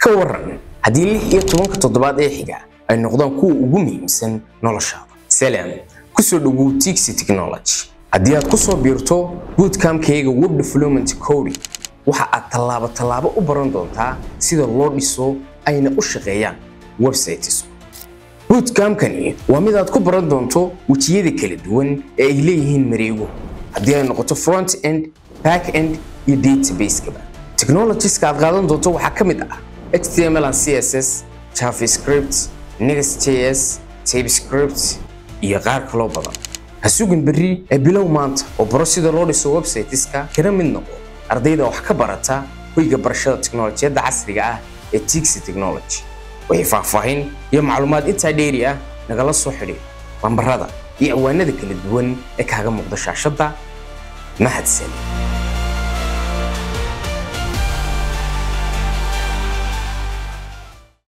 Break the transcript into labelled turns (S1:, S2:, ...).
S1: Ka waran haddii 16-ka toddobaad ee xiga ay noqdaan kuwa ugu muhiimsan noloshaada? Salaam, kusoo dhowow Tixi Technology. Haddii aad kusoo biirto bootcampkayga web development coding, waxa aad tallaabo tallaabo u baran doontaa sida loo dhiso ayna u shaqeeyaan websites. Bootcampkani waa mid aad ku baran doonto wejiyada kala duwan ee ay leeyihiin mareego, haddii ay noqoto front end, back end iyo database-kaba. Technologieska aad qaadan doonto waxaa ka mid ah HTML and CSS, JavaScript, Next.js, TypeScript iyo qaar kaloo badan. Ha sugin berri ee bilow maanta oo baro sida loo dhiso websiteska, kana mid noqo ardayda wax ka barata hoyga barashada tiknolojiyadda casriga ah ee Tixi Technology. Wixii faahfaahin iyo macluumaad intaa dheeri ah, nagala soo xidhiir lambarada iyo ciwaanada kala duwan ee kaaga muuqda shaashadda. Mahadsanid.